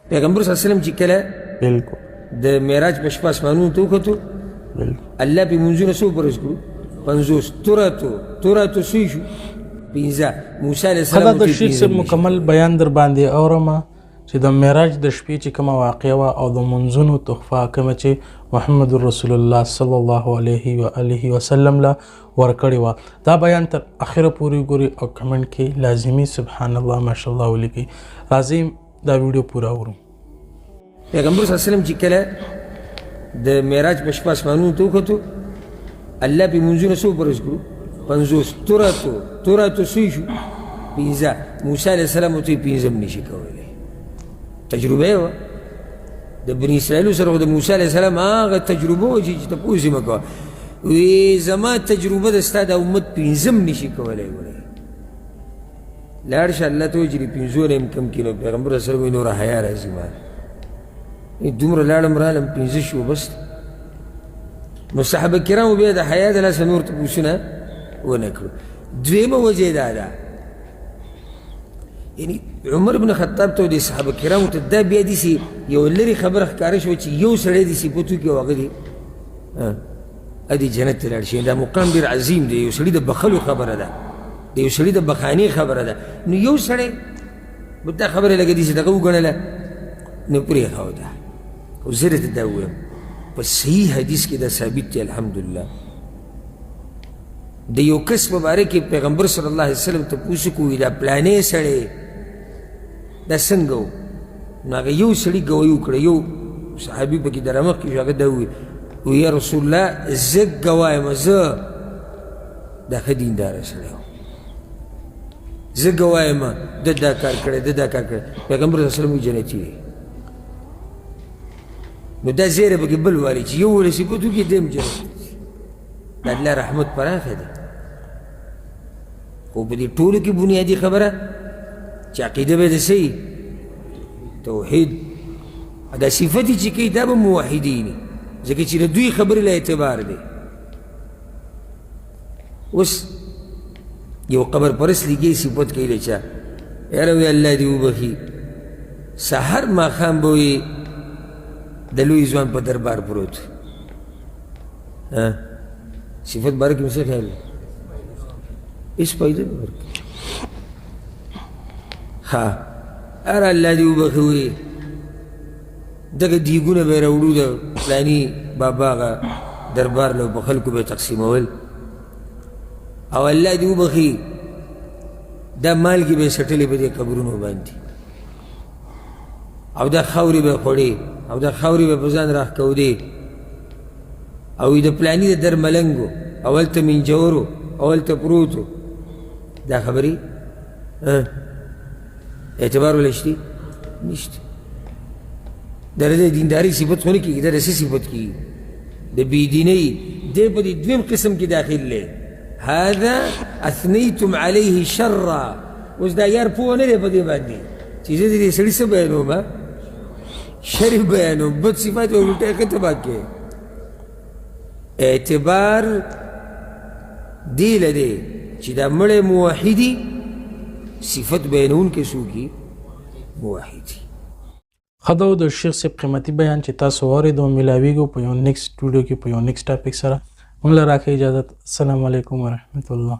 پیغمبر صلی الله علیه وسلم چې کله بالکل د معراج په شپه اسمانونو ته وختو، الله پې مونځونه څو فرض کړو؟ 50. توراتو توراتو څه شو؟ 5. موسی علیه خدا السلام د شیخ صاحب مکمل بیان در باندې اورم چې د معراج د شپې چې کومه واقعه وه او د منځونو تحفه کومه چې محمد رسول الله صلی الله علیه و آله وسلم له ورکړې وه، دا بیان تر اخره پورې ګوري او کمنټ کې لازمي سبحان الله ماشاءالله ولیکئ. راځئ دا ویډیو پوره اورو. پیغمبر صلی الله علیه وسلم چې کله د معراج په شپه اسمانونو ته وختو، الله پې مونځونه څو فرض کړو؟ 50. توراتو توراتو څه شو؟ 5. موسی علیه السلام ورته 5 هم نشي کولی، تجربه یې وه. د بني اسرائیلو سره خو د موسی علیه السلام هغه تجربه وه چې تپوس یې مه کوه. وی زما تجربه د ستا د امت 5 هم نشي کولی. ګورئ لاړ شه الله ته ووایه چې د 5 نه هم کم کړي. نو پیغمبر صلی الله علیه وسلم وایي نوره حیا راځي ما دومره لاړم رالم 5 شو بس. نو صحابه کرامو بیا د حیا د لاسه نور تپوسونه ونه کړو. دویمه وجه یې دا ده، یعنی عمر بن خطاب ته د صحابه کرامو ته دا بیا داسې یو لرې خبره ښکاره شوه چې یو سړی دې صفت وکړي او هغه دې دې جنت ته لاړ شي. دا مقام ډېر عظیم دی، یو سړي د بخښلو خبره ده، د یو سړي د بخښانې خبره ده. نو یو سړی به دا خبره لکه داسې دغه وګڼله نو پرېښوده. خو زه درته دا ووایم په صحیح حدیث کې دا ثابت دی الحمدلله، د یو کس په باره کې پیغمبر صلی الله علیه وسلم تپوس وکړو، وایي دا پلانی سړی دا څنګه و؟ نو هغه یو سړي ګواهي وکړه، یو صحابي پکې در مخکې شو، هغه دا وویل، وایي یا رسول الله زه ګواه یم، زه دا ښه دینداره سړی و، زه ګواه یم ده دا کار کړی، ده دا کار کړی. پیغمبر صلی الله علیه وسلم وایي جنتي دی. نو دا زیری پکې بل والي چې یو ولې صفت وکړي دی هم جنت ته ځي. د الله رحمت پراخه دی، خو په دې ټولو کې بنیادي خبره چې عقیده به د څه توحید، دا صفت یې چې کوي دا به موحدین، ځکه چې د دوی خبرې له اعتبار دی. اوس یو قبر پرست لیږي صفت کوي له چا، یاره وایي الله دې وبخښي، سحر ماښام به وي د لوی ځوان په دربار پروت. صفت باره کې مې څه خیال دی؟ هېڅ فایده نه ورکوي. ښه هر الله دې وبخښي، وایي دغه دیګونه به یې راوړو د فلاني بابا هغه دربار له په خلکو به یې تقسیمول، او الله دې وبخښي دا مالګې به یې څټلې په دې قبرونو باندې، او دا خاورې به یې خوړې، او دا خاورې به یې په ځان راښکودې، او د پلاني د در ملنګو او هلته منجورو او هلته پروتو. دا خبرې اعتبار ولې شته؟ نشته. د دیندارۍ صفت خو نه کېږي، دا د څه صفت کېږي؟ د بېدینۍ. دی په دې دویم قسم کې داخل دی، هذا اثنیتم علیه شرا. اوس دا یار پوه نه دی په دې باندې چې زه د دې سړي څه بیانوم، شر بیانوم، بد صفات یې الټه ښه تباه کړې. اعتبار دی له دی چې دا مړی موحدي، صفت بیانوونکی څوک وي؟ موحدي. ښه ده د شیخ صاحب قیمتي بیان چې تاسو واورېدو. ملاویږو په یو نیکسټ ویډیو کې په یو نیکسټ ټاپک سره. موږ له راکړئ اجازت. السلام علیکم ورحمت الله.